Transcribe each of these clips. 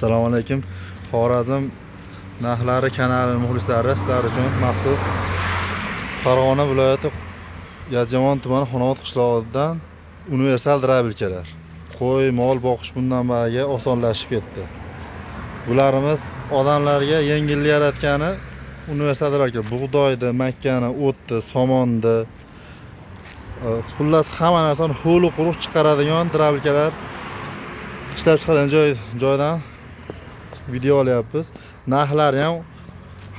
Assalomu alaykum. Xorazm narxlari kanali muxlislari, sizlar uchun maxsus Farg'ona viloyati Yozyovon tumani Xonobod qishlog'idan universal drabelkalar. Qo'y, mol boqish bundan bariga osonlashib ketdi. Bularimiz odamlarga yengillik yaratgani universal drabelka. Bug'doyni, makkani, o'tni, somonni, xullas hamma narsani ho'l quruq chiqaradigan drabelkalar ishlab chiqargan joydan video olyapmiz. Narxlari ham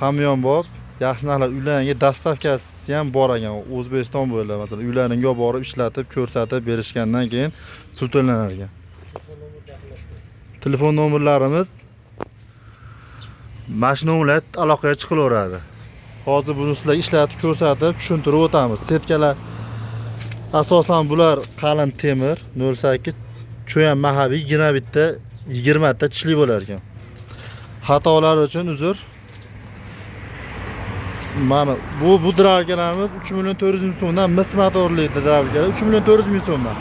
hamyonbop, yaxshi narxlar. Uylarga dastavkasi ham bor ekan. O'zbekiston bo'ylab, masalan, uylaringga borib ishlatib, ko'rsatib berishgandan keyin pul to'lanar ekan. Telefon nomerlarimiz mana shu nomerlar aloqaga chiqilaveradi. Hozir buni sizlarga ishlatib, ko'rsatib, tushuntirib o'tamiz. Setkalar asosan bular qalin temir, 0.8 cho'yan mahabiy 21 20 ta tishli bo'lar ekan. Xatolar uchun uzr. Mana bu drabelkalarimiz 3 million 400 ming so'mdan, mis motorli drabelkalar 3 million 400 ming so'mdan.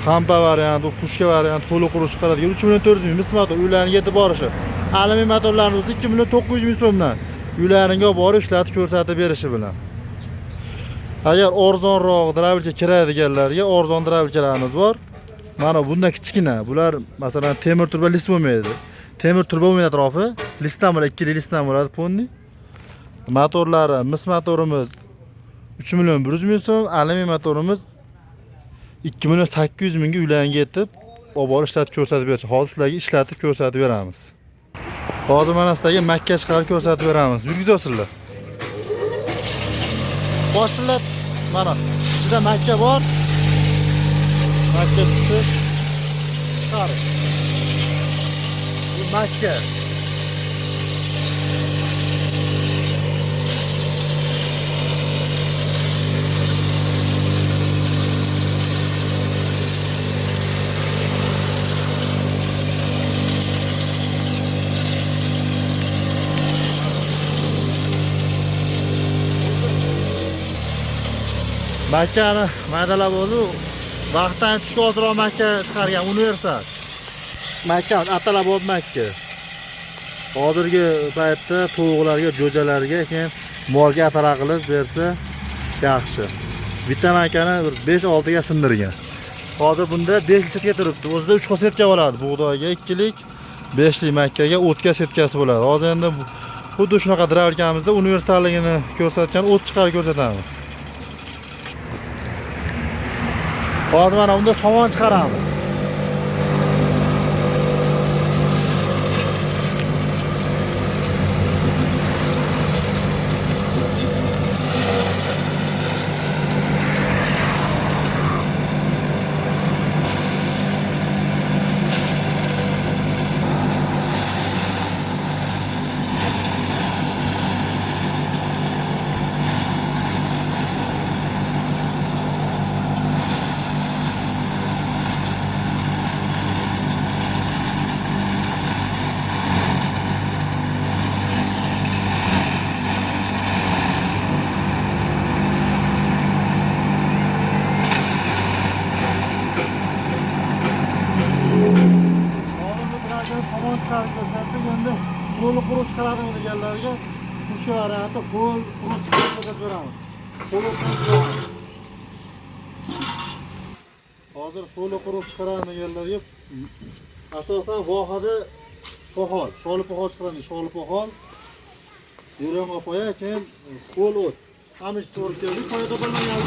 Hampa variant, bu pushka variant, ho'li quruq chiqaradigan 3 million 400 ming mis motor uylarga yetib borishi. Alyumin motorlarimiz 2 million 900 ming so'mdan uylaringga borib ishlatib ko'rsatib berishi bilan. Agar arzonroq drabelka kiradiganlarga arzon drabelkalarimiz bor. Mana bundan kichkina. Bular masalan temir turba list bo'lmaydi. Temir turba bo'lmaydi atrofi. Listdan bo'ladi, ikkili listdan bo'ladi ponni. Motorlari, mis motorimiz 3 million 100 ming so'm, alyumin motorimiz 2 million 800 mingga uylarga yetib, olib borib ishlatib ko'rsatib berish. Hozir sizlarga ishlatib ko'rsatib beramiz. Hozir mana sizlarga makka chiqarib ko'rsatib beramiz. Yurgizasizlar. Boshlar mana ichida makka bor. Makka tushib chiqarib. Bu makka. Makkani maydalab oldi. Vaqtdan tushga ozroq makka chiqargan universal. Makka atalab bo'lib makka. Hozirgi paytda tovuqlarga, jo'jalarga, keyin molga atala qilib bersa yaxshi. Bitta makkani bir 5-6 ga sindirgan. Hozir bunda 5 setka turibdi. O'zida 3 xil setka bo'ladi. Bug'doyga 2lik, 5lik makkaga o'tga setkasi bo'ladi. Hozir endi xuddi shunaqa drabelkamizda universalligini ko'rsatgan o't chiqarib ko'rsatamiz. Hozir mana bunda somon chiqaramiz. Somon chiqarib ko'rsatdik. Endi qo'li quruq chiqaradimi deganlarga pushka varianti qo'l quruq chiqarib ko'rsatib beramiz. Qo'li quruq chiqaramiz. Hozir qo'li quruq chiqaradi deganlarga asosan vohada poxol, sholi poxol chiqaradi, sholi poxol, yurgan poya, keyin qo'l o't. Qamish to'g'ri keldi, poya topolmagan.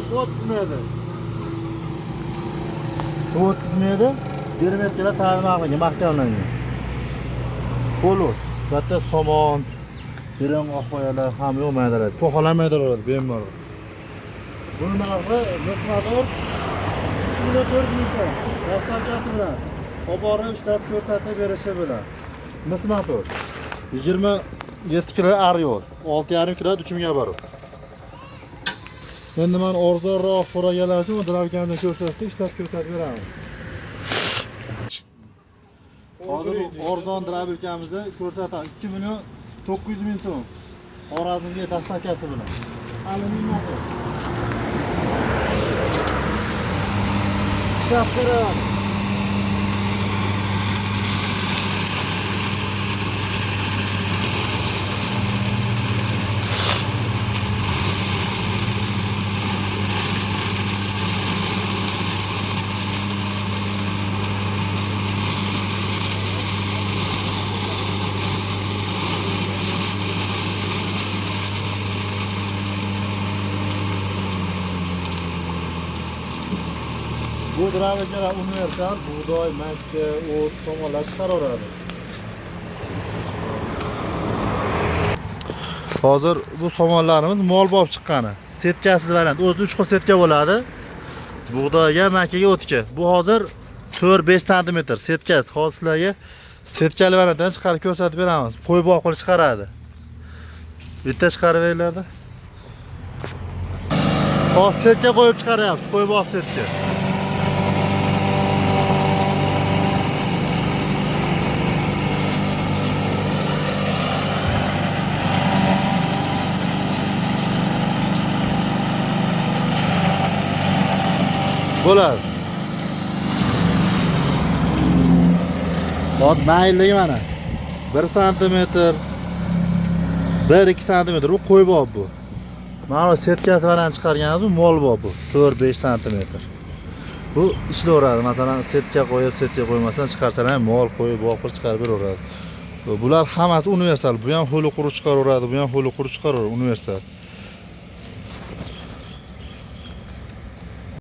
Suv o'tkazmaydi. Suv o'tkazmaydi. Bermetkalar ta'min qilingan, mahkamlangan. Polo, bitta somon, biron oqboyalar ham yo'q maydalar. To'xalar maydalar bemalol. Buni narxi mis motor 3 million 400 ming so'm. Rastamkasi bilan olib borib ishlatib ko'rsatib berishi bilan. Mis motor 27 kilo ar yo'l, 6,5 kilo 3 mingga boradi. Endi men arzonroq so'raganlar uchun drabkamni ko'rsatsak, ishlatib ko'rsatib beramiz. Hozir arzon drabkamizni ko'rsatamiz. 2 million 900 ming so'm. Xorazmga dastakasi bilan. Alyumin motor. Ishlab chiqaradi. Bu drabkalar universal, bug'doy, makka, o't, tomonlar chiqaraveradi. Hozir bu somonlarimiz mol bob chiqqani. Setkasiz variant. O'zida 3 xil setka bo'ladi. Bug'doyga, makkaga, o'tga. Bu hozir 4-5 santimetr setkasi. Hozir sizlarga setkali variantdan chiqarib ko'rsatib beramiz. Qo'y boqib chiqaradi. Bitta chiqarib beringlarda. Hozir setka qo'yib chiqaryapmiz. Qo'y boq setka. Bo'ladi. Hozir maylligi mana 1 santimetr, 1-2 santimetr bu qo'y bob bu. Mana bu setkasi bilan chiqarganimiz bu mol bob bu 4-5 santimetr. Bu ishlayveradi. Masalan, setka qo'yib, setka qo'ymasdan chiqarsalar ham mol qo'yib, boqib chiqarib beraveradi. Bular hammasi universal. Bu ham ho'li quruq chiqaraveradi, bu ham ho'li quruq chiqaraveradi, universal.